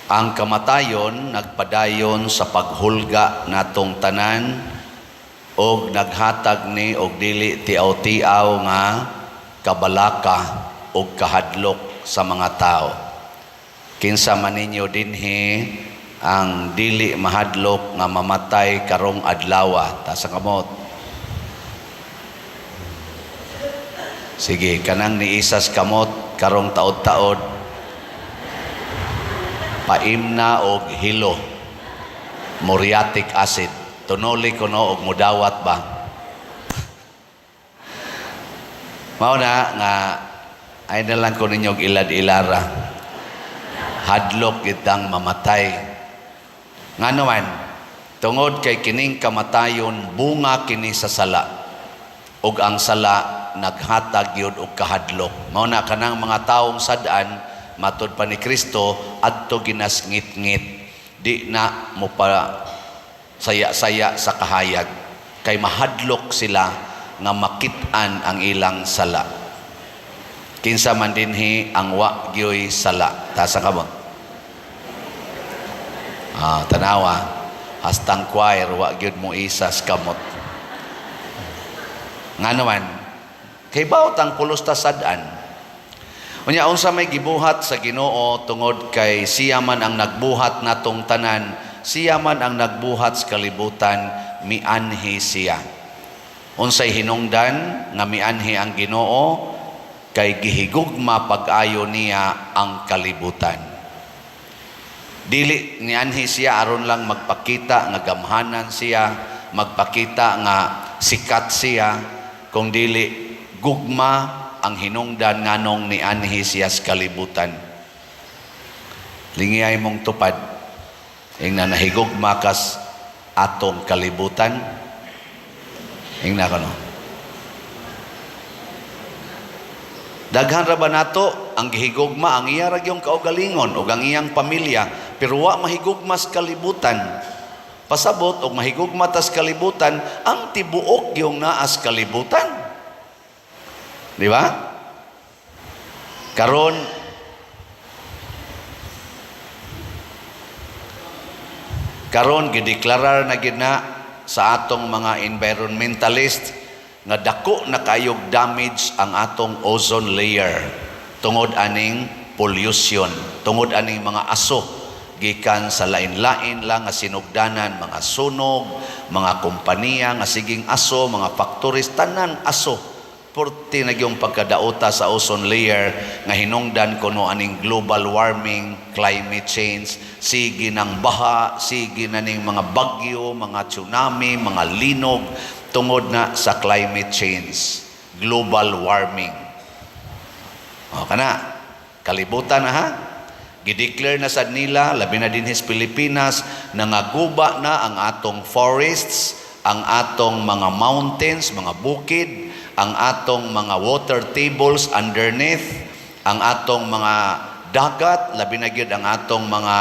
Ang kamatayon nagpadayon sa paghulga natong tanan og naghatag ni og dili tiaw-tiaw nga kabalaka og kahadlok sa mga tao. Kinsa man ninyo dinhi ang dili mahadlok nga mamatay karong adlawa? Taas ang kamot. Sige, kanang niisas kamot karong taod-taod, paimna og hilo, muriatic acid, tunuli kuno og mudawat ba. Mao na nga ay na lang ko ninyo og ilad-ilara, hadlok kitang mamatay. Ngano man? Tungod kay kining kamatayon bunga kini sa sala, ug ang sala naghatag gyud og kahadlok. Mao na kanang mga taong sad-an, matud pa ni Kristo, adto ginasngit-ngit, di na mo pa saya-saya sa kahayag kay mahadlok sila nga makit-an ang ilang sala. Kinsa man dinhi ang wa gyoy sala? Taas ang kamot. Ah, tanawa, hastang choir wa gyud mo isas kamot. Ngano man? Kay bawt ang pulos ta sad-an. Unya, unsa may gibuhat sa Ginoo? Tungod kay siya man ang nagbuhat natong tanan, siya man ang nagbuhat sa kalibutan, mianhi siya. Unsay hinungdan nga mianhi ang Ginoo? Kay gihigugma pag-ayo niya ang kalibutan. Dili nianhi siya aron lang magpakita nga gamhanan siya, magpakita nga sikat siya, kung dili gugma ang hinungdan nganong nianhi siya sa kalibutan. Lingiyay mong tupad, ingna, nahigugma kas atong kalibutan? Ingna kano. Daghan ra ba nato ang gihigugma ang iya ra gyung kaugalingon ug ang iyang pamilya, pero wa mahigugma sa kalibutan? Pasabot og mahigugma tas kalibutan, ang tibuok yung naas kalibutan. Di ba? Karon gideklarar na gid na sa atong mga environmentalist nga dako na kayog damage ang atong ozone layer tungod aning pollution, tungod aning mga aso gikan sa lain-lain lang nga sinugdanan, mga sunog, mga kompanya nga siging aso, mga factories, tanan aso. Purti na gyung pagkadaota sa ozone layer nga hinungdan kuno aning global warming, climate change, sige ng baha, sige na ning mga bagyo, mga tsunami, mga linog, tungod na sa climate change, global warming. O kana, kalibutan na ha. Gideclare na sad nila, labi na dinhi sa Pilipinas, nangaguba na ang atong forests, ang atong mga mountains, mga bukid, ang atong mga water tables underneath, ang atong mga dagat, labi na gyud ang atong mga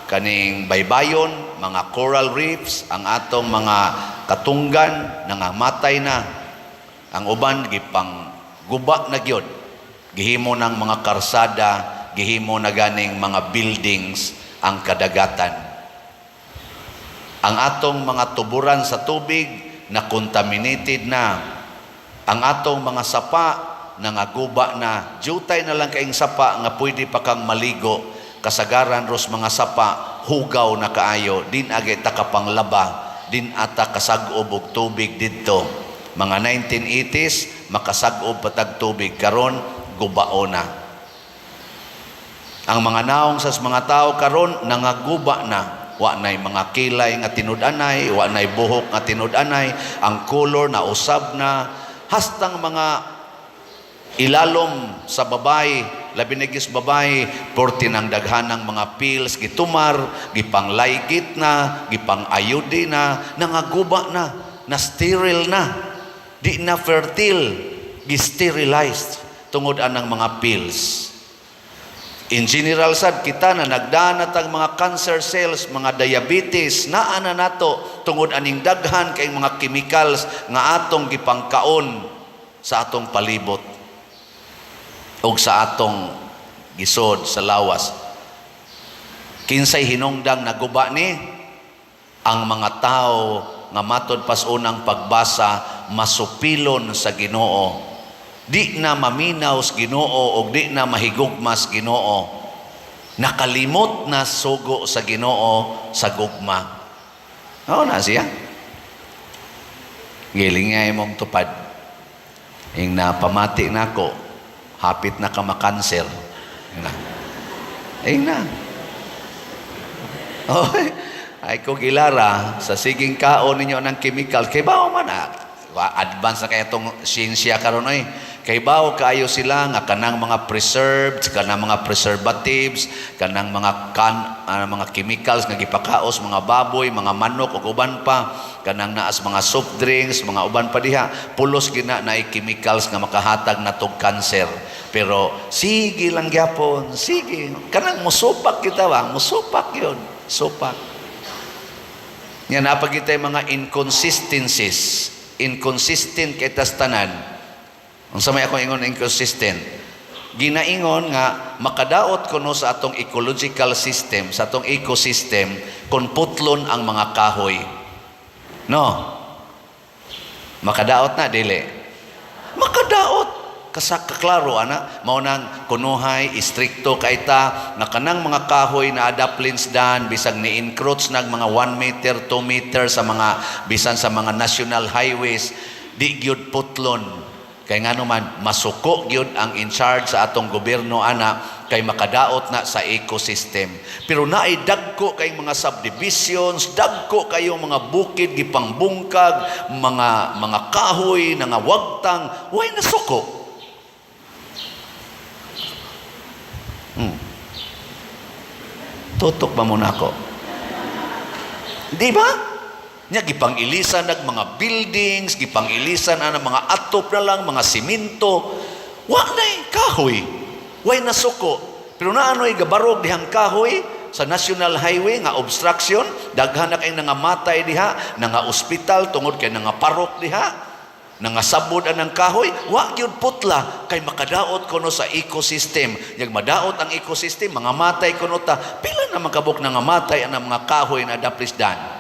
kaning baybayon, mga coral reefs, ang atong mga katunggan, nangamatay na. Ang uban gipang guba na gyud. Gihimo ng mga karsada, gihimo na ganing mga buildings ang kadagatan. Ang atong mga tuburan sa tubig na contaminated na. Ang atong mga sapa nangaguba na. Jutay na lang kaing sapa nga pwede pa kang maligo. Kasagaran ros mga sapa hugaw na kaayo, din agay ta kapanglaba, din ata kasag-ob og tubig didto. Mga 1980s makasag-ob patag tubig, karon gubao na. Ang mga naong sa mga tao karon nangaguba na. Wa nay mga kilay nga tinud-anay, wa nay buhok nga tinud-anay, ang color na usab na, hastang mga ilalom sa babae, labi na gyud sa babae, porti ng daghanang mga pills, gitumar, gipanglaygit na, gipang-ayudi na, nangaguba na, na sterile na, di na fertile, gisterilized tungod anang mga pills. In general sad, kita na nagdana tag mga cancer cells, mga diabetes, naa na nato tungod aning daghan kay mga chemicals nga atong gipangkaon sa atong palibot ug sa atong gisod sa lawas. Kinsay hinungdang naguba ni? Ang mga tao nga matod pas unang pagbasa masupilon sa Ginoo. Di na maminaw sa Ginoo og di na mahigugma sa Ginoo. Nakalimot na sugo sa Ginoo sa gugma. Oo na siya. Giling nga imong tupad. Ing napamati nako, hapit na ka makanser. Ing na. Ing na. Oh, ay ko gilara sa siging kaon ninyo ng chemical kay bawo man ah. Advance na kaya itong siyensya karon oy. Kay bawo kaayo sila nga kanang mga preserved, kanang mga preservatives, kanang mga mga chemicals nga gipakaos mga baboy, mga manok ug uban pa, kanang naas mga soft drinks, mga uban pa diha, pulos gina na chemicals nga makahatag natog cancer. Pero sige lang gyapon, sige. Kanang musupak kita ba? Musupak yun. Supak. Nga napagita yung mga inconsistencies. Inconsistent kay tas tanan. Unsa may akong ingon inconsistent? Ginaingon nga makadaot kuno sa atong ecological system, sa atong ecosystem, kung putlon ang mga kahoy. No? Makadaot na dili? Makadaot. Kasakaklaro ana, mao nang kunuhay istrikto kay ta nga kanang mga kahoy na adaplins dan bisag ni encroach nag mga 1 meter, 2 meter sa mga bisan sa mga national highways, di gyud putlon. Kay ngano man, masuko gyud ang in charge sa atong gobyerno ana kay makadaot na sa ecosystem. Pero naay dagko kay mga subdivisions, dagko kayo mga bukid gipangbungkag, mga kahoy nga wagtang, way nasuko. Tutok ba mo nako? Di ba? Nya gipang-ilisan nag mga buildings, gipang-ilisan ang mga atop na lang, mga simento. Wa nay kahoy. Way nasuko. Pero naanoy gabarog dihang kahoy sa national highway nga obstruction, daghan na kay nangamatay diha, nanga ospital tungod kay nangaparok diha, nangasabod anang kahoy, wa gyud putla kay makadaot kuno sa ecosystem. Yag madaot ang ecosystem, mga matay kuno ta. Pila na makabok nangamatay ang mga kahoy na daplisdan.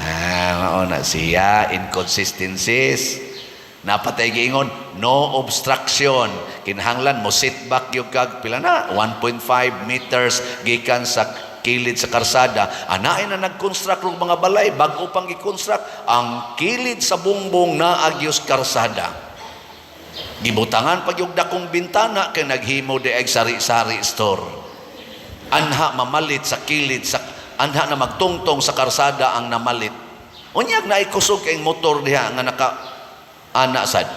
Ah, mao na siya, inconsistencies. Napatay giingon, no obstruction. Kinahanglan mo sit back yung kag pila na 1.5 meters gikan sa kilid sa karsada. Anaay na nag-construct og mga balay, bag-o pang gi-construct ang kilid sa bungbong na agyos karsada. Gibutangan pag yung dakong bintana kay naghimo di ay sari-sari store. Anha mamalit sa kilid sa anha na magtungtong sa karsada ang namalit. Unyag na kusog kay motor diha nga naka ana sad.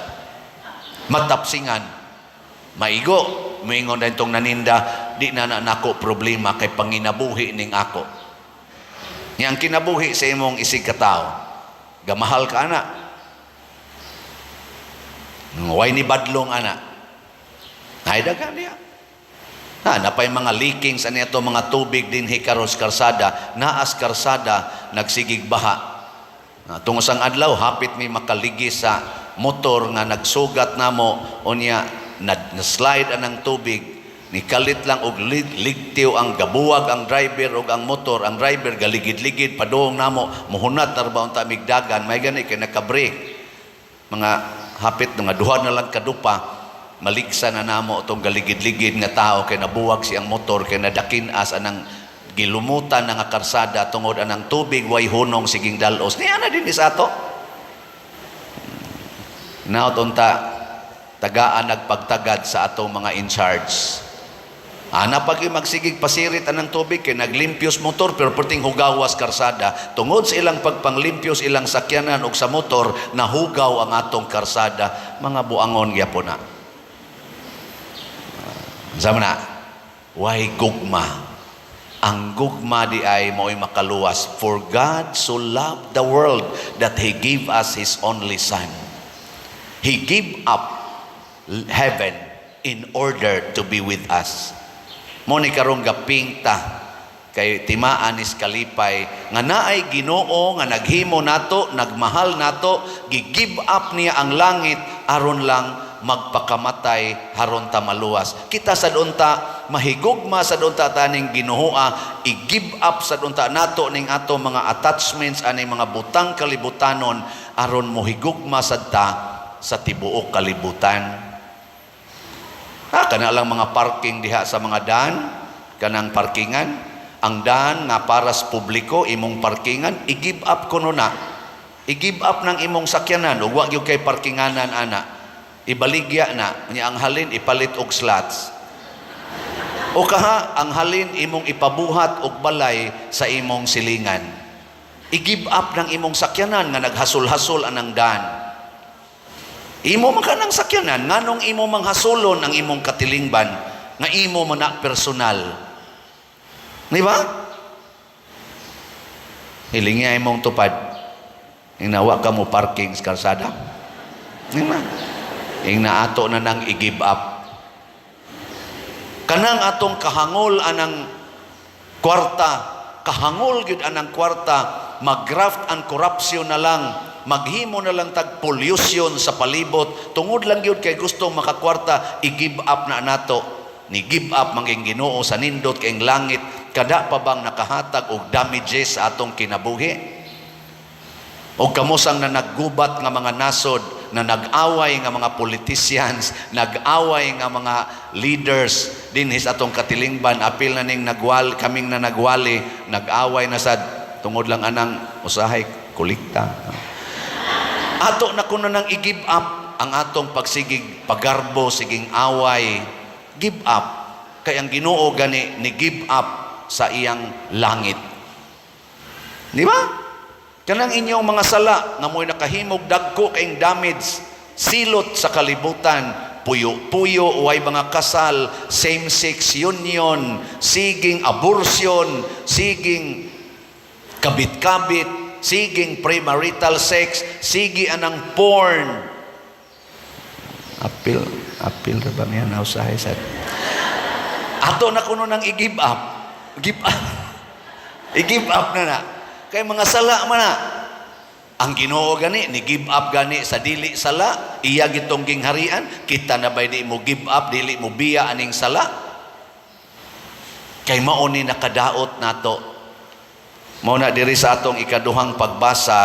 Matapsingan. Maigo, moingon na itong naninda, di na na nako problema kay panginabuhi ning ako. Yang kinabuhi sa imong isig katao, gamahal ka ana. Way ni badlong ana. Ay daghan diha. Na, napay mga leakings ani ato mga tubig dinhi karon sa karsada, naas karsada nagsigig baha. Na, tungod sang adlaw hapit may makaligi sa motor nga nagsugat namo, unya na, na slide anang tubig, nikalit lang og ligtiw ang gabuwag ang driver og ang motor. Ang driver galigid-ligid padung namo, muhunat na ba unta migdagan, may gani kay naka-brake. Mga hapit nga duha na lang kadupa maligsa na namo itong galigid-ligid nga tao kay nabuwag siyang motor kay nadakin-as anang gilumutan na nga karsada tungod anang tubig way hunong siging dalos niya na din sa ato. Naot unta tagaan nagpagtagad sa atong mga in charge. Ana pag magsigig pasirit anang tubig kay naglimpyos motor pero perting hugawas karsada tungod sa ilang pagpanglimpyos ilang sakyanan og sa motor, nahugaw ang atong karsada. Mga buangon gyapon na. Sama na, why gugma? Ang gugma di ay mo'y makaluwas. For God so loved the world that He gave us His only Son. He gave up heaven in order to be with us. Mo ni karong gaping ta kay timaan is kalipay nga naay Ginoo nga naghimo nato, nagmahal nato, gi-give up niya ang langit aron lang magpakamatay haron ta maluwas. Kita sad unta mahigugma sad unta taning Ginoo, i-give up sad unta nato ning ato mga attachments aning mga butang kalibutanon aron mohigugma sad ta sa tibuok kalibutan. Ha, kana lang mga parking diha sa mga daan, kanang parkingan, ang daan nga para sa publiko, imong parkingan, i-give up kuno na. I-give up ng imong sakyanan, ug wa gyud kay parkinganan ana. Ibaligya na, nya ang halin ipalit og slots. O kaha, ang halin imong ipabuhat og balay sa imong silingan. I-give up ng imong sakyanan nga naghasol-hasol anang daan. Imo man kanang sakyanan, nganong imo manghasolon ang imong katilingban, nga imo man na personal? Di ba? Hilingi imong tupad. Ingna wa ka mo parking sa kalsada. Di ba? Ingna ato na nang i-give up. Kanang atong kahangol anang kwarta, kahangol gyud anang kwarta, mag-graft and corruption na lang, maghimo na lang tag pollution sa palibot, tungod lang gyud kay gusto makakwarta, i-give up na nato. Ni give up manging Ginoo sa nindot kay langit, kada pa bang nakahatag og damages sa atong kinabuhi? O kamosang na naggubat nga mga nasod, na nag-away nga mga politicians, nag-away nga mga leaders dinhi sa atong katilingban, apil na ning nagwal kaming na nagwali, nag-away na sad tungod lang anang usahay kolekta. Ato na kuno nang i-give up ang atong pagsigig pagarbo, siging away, give up. Kay ang Ginoo gani ni give up sa iyang langit. Di ba? Kanang inyong mga sala nga mo'y nakahimog dagko kayong damage, silot sa kalibutan, puyo-puyo, way mga kasal, same-sex union, siging abortion, siging kabit-kabit, siging premarital sex, sige anang porn. Apil, apil ra ba niya nausahay sa ato na kuno nang i-give up. Give up. I-give up na na. Kay mga sala man na. Ang Ginoo gani ni give up gani sa dili sala, iya gitong gingharian, kita na bay di mo give up, dili mo biya aning sala? Kay mao ni nakadaot nato. Mao na diri sa atong ikaduhang pagbasa,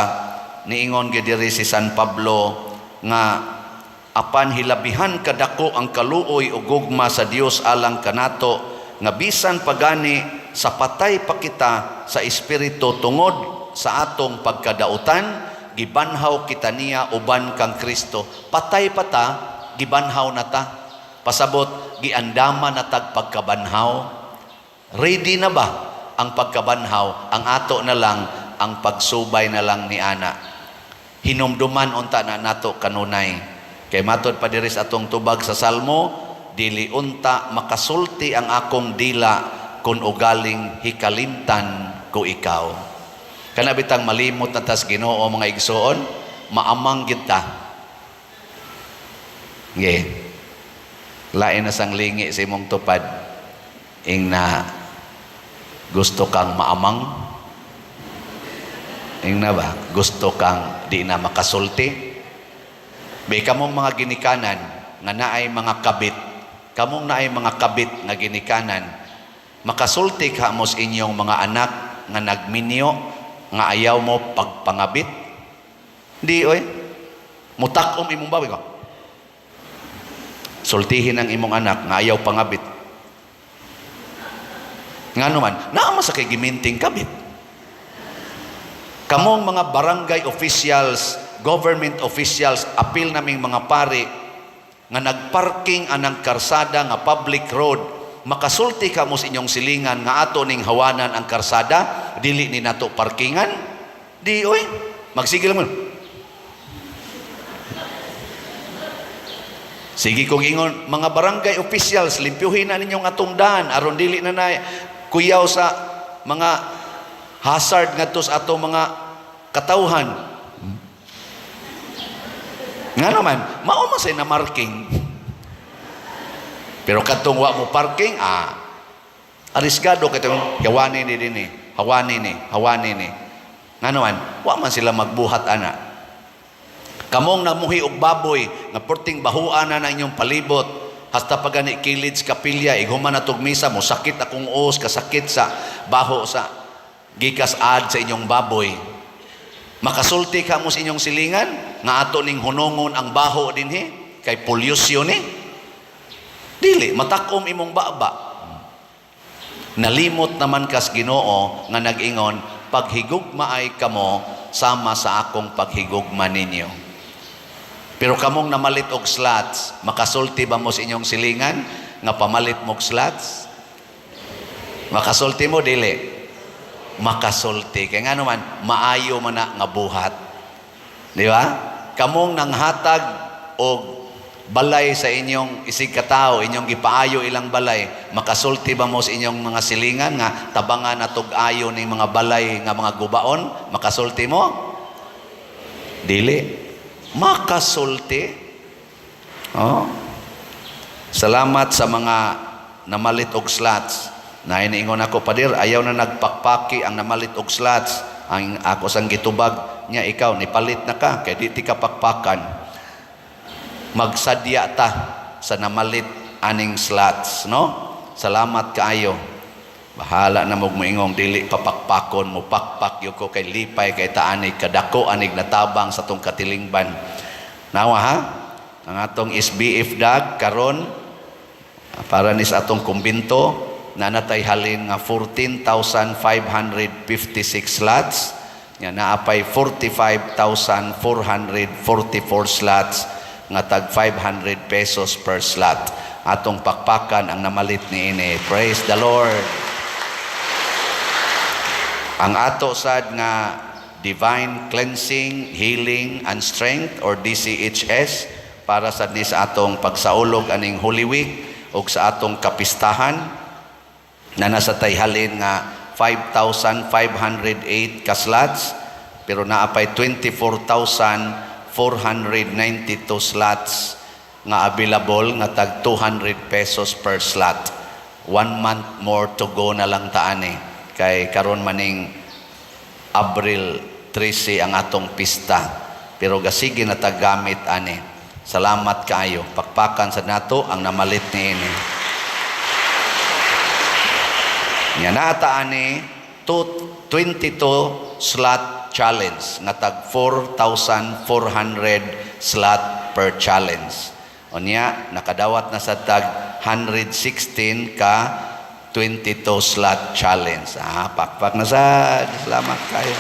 niingon gyud diri si San Pablo nga apan hilabihan kadako ang kaluoy ug gugma sa Dios alang kanato, nga bisan pagani sa patay pa kita sa espiritu tungod sa atong pagkadautan, gibanhaw kita niya uban kang Kristo. Patay pa ta, gibanhaw na ta. Pasabot, giandama na tag pagkabanhaw. Ready na ba ang pagkabanhaw? Ang ato na lang, ang pagsubay na lang ni ana. Hinumduman unta na nato kanunay. Kay matod pa diri sa atong tubag sa Salmo, "Dili unta makasulti ang akong dila kung ugaling hikalimtan ko ikaw." Kana bitang malimot na tas Ginoo, mga igsoon, maamang gid ta. Nge. Lain na sang lingi sa imong tupad. Ing na gusto kang maamang. Ing na ba? Gusto kang di na makasulti. May kamong mga ginikanan nga naay mga kabit. Kamong naay mga kabit nga ginikanan. Makasulti ka mo sa inyong mga anak nga nagminyo nga ayaw mo pagpangabit? Di oy. Mutakom imong bawi ko. Sultihin ang imong anak nga ayaw pangabit. Nga naman, naa man sa kay giminting kabit. Kamong mga barangay officials, government officials, apil naming mga pari nga nagparking anang karsada nga public road, makasulti ka mo sa inyong silingan nga ato ning hawanan ang karsada, dili ni nato parkingan? Di oy, magsigil mo. Sige kong ingon, mga barangay officials, limpyuhin na ninyong atong daan aron dili na na kuyaw sa mga hazard ngadto sa atong mga katawhan. Nga naman, mao man say na marking. Pero kadtong wa mo parking, arisgado kay tong hawani ni dinhi, hawani ni, hawani ni. Nga naman, wa man sila magbuhat ana. Kamong namuhi og baboy nga Nga perting bahuan na inyong palibot. Hasta pa gani kilid sa kapilya, ighuman na tog misa, mo sakit akong os, kasakit sa baho sa gikas ad sa inyong baboy. Makasulti ka mo sa inyong silingan nga ato ning hunongon ang baho dinhi kay pollution ni. Dili matakom imong baba. Nalimot naman kas Ginoo nga nag-ingon, "Paghigugmaay kamo sama sa akong paghigugma ninyo." Pero kamong namalit og slots, makasulti ba mo sa inyong silingan nga pamalit mo og slots? Makasulti mo, dili? Makasulti. Kay nga naman, maayo man na nga buhat. Di ba? Kamong nanghatag og balay sa inyong isig katao, inyong gipaayo ilang balay, makasulti ba mo sa inyong mga silingan nga tabangan natog ayo ning mga balay nga mga gubaon? Makasulti mo? Dili. Makasulti. Oh. Salamat sa mga namalit og slots. Na iniingon ako, "Pader, ayaw na nagpakpaki ang namalit og slots." Ang ako sang gitubag niya, "Ikaw, nipalit na ka, kay di ti ka pakpakan." Magsadya ta sa namalit aning slots, no? Salamat kaayo. Bahala na mo moingong dili papakpakon mo, pakpak gyud ko kay lipay kay taani kadako anig natabang sa tong katilingban. Nawa ha? Ang atong SBF dag karon para ni sa atong kumbinto na natay halin nga 14,556 slots nga naapay 45,444 slots nga tag 500 pesos per slot. Atong pakpakan ang namalit ni ini. Praise the Lord. Ang ato sad nga Divine Cleansing, Healing and Strength or DCHS para sad ni sa atong pagsaulog aning Holy Week ug sa atong kapistahan na nasa tayhalin nga 5,508 ka slots, pero naapay 24,492 slots nga available nga tag 200 pesos per slot. One month more to go na lang taani kay karon maning Abril 13 ang atong pista. Pero gasige na taggamit ani. Salamat kaayo. Pakpakan sa nato ang namalit ni ini. Nya naata ani 22 slot challenge nga tag 4,400 slot per challenge. Unya nakadawat na sa tag 116 ka 22 slot challenge. Ah, pakpak na sad. Salamat kayo.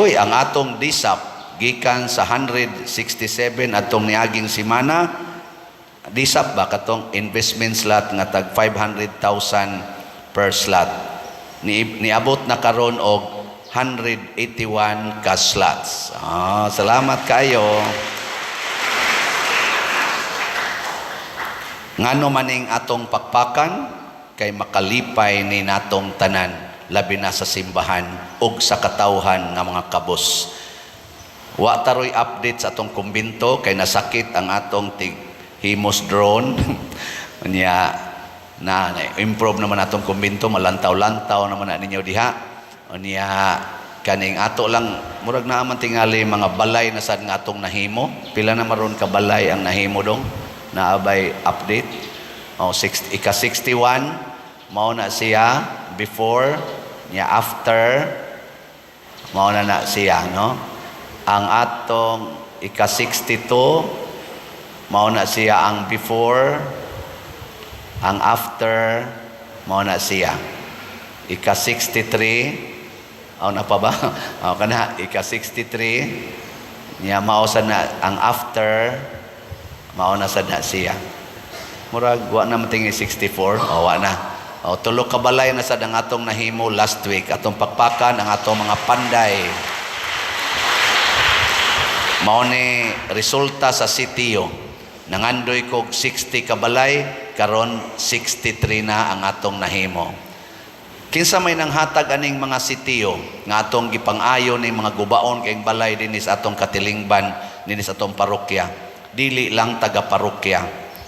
Uy, ang atong DSAP gikan sa 167 atong niaging simana. DSAP ba, katong investment slot nga tag 500,000 per slot. Ni niabot na karon og 181 ka slots. Ah, salamat kayo. Ngano maning atong pakpakan? Kay makalipay ni natong tanan, labi na sa simbahan ug sa katawhan nga mga kabus. Wa taroy update sa atong kumbinto kay nasakit ang atong tig himos drone. Unya na, improve naman atong kumbinto, malantaw-lantaw naman na ninyo diha. Unya kaning ato lang murag naa man tingali mga balay na sad nga atong nahimo. Pila na maron ka balay ang nahimo dong? Naabay update? Oh, ika 61 mao na siya before niya, after mao na na siya, no? Ang atong ika 62 mao na siya ang before, ang after mao na siya. Ika 63, oh, na pa ba? Oh, kana ika 63 niya mao sa na ang after, mao na sad na siya. Murag wa na matingi 64, o wa na. O tulo ka balay na sad ang atong nahimo last week. Atong pakpakan ang atong mga panday. Mao ni resulta sa sitio. Nangandoy kog 60 ka balay, karon 63 na ang atong nahimo. Kinsa may nanghatag aning mga sitio nga atong gipang-ayo ning mga gubaon kay balay dinhi sa atong katilingban, dinhi sa atong parokya? Dili lang taga parokya,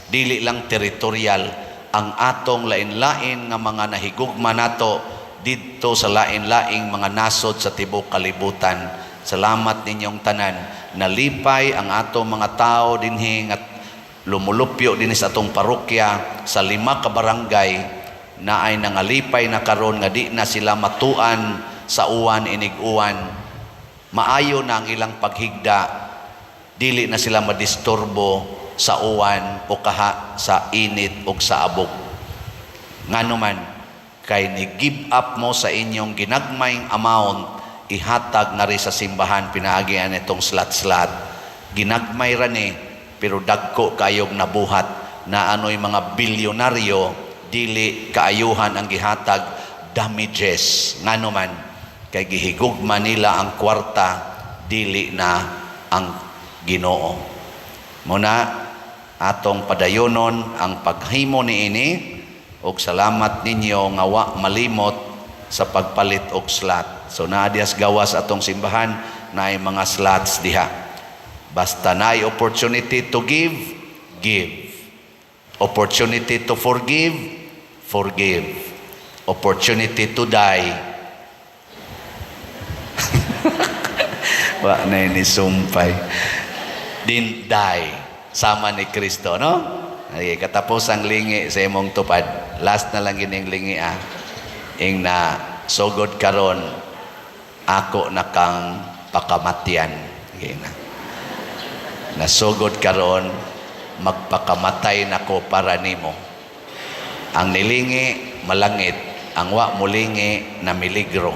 dili lang territorial, ang atong lain-lain nga mga nahigugma nato didto sa lain-laing mga nasod sa tibuok kalibutan. Salamat ninyong tanan. Nalipay ang atong mga tao dinhi nga lumulupyo dinhi sa atong parokya sa lima ka barangay na ay nangalipay na karon nga di na sila matuan sa uwan inig-uwan. Maayo na ang ilang paghigda, dili na sila madisturbo sa uwan o kaha sa init o sa abog. Ngano man, kay ni give up mo sa inyong ginagmayng amount, ihatag na rin sa simbahan pinaagian itong slot-slot. Ginagmay ra ni, pero dagko kayog nabuhat na ano'y mga bilyonaryo, dili kaayuhan ang gihatag, damages. Ngano man, kay gihigugma nila ang kwarta, dili na ang Ginoo. Muna atong padayonon ang paghimo niini og salamat ninyo nga wa malimot sa pagpalit og slot. So naa dihas gawas atong simbahan, naay mga slots diha. Basta naay opportunity to give, give. Opportunity to forgive, forgive. Opportunity to die. Wa na ni sumpay. Didn't die. Sama ni Kristo, no? Ay, katapos ang lingi sa imong tupad. Last na lang gining lingi ah. Ing na sugod karon, ako na kang pakamatyan. Sige na. Nasugod karon, magpakamatay nako para nimo. Ang nilingi malangit, ang wa mulingi na miligro.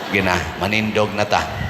Gina, manindog na ta.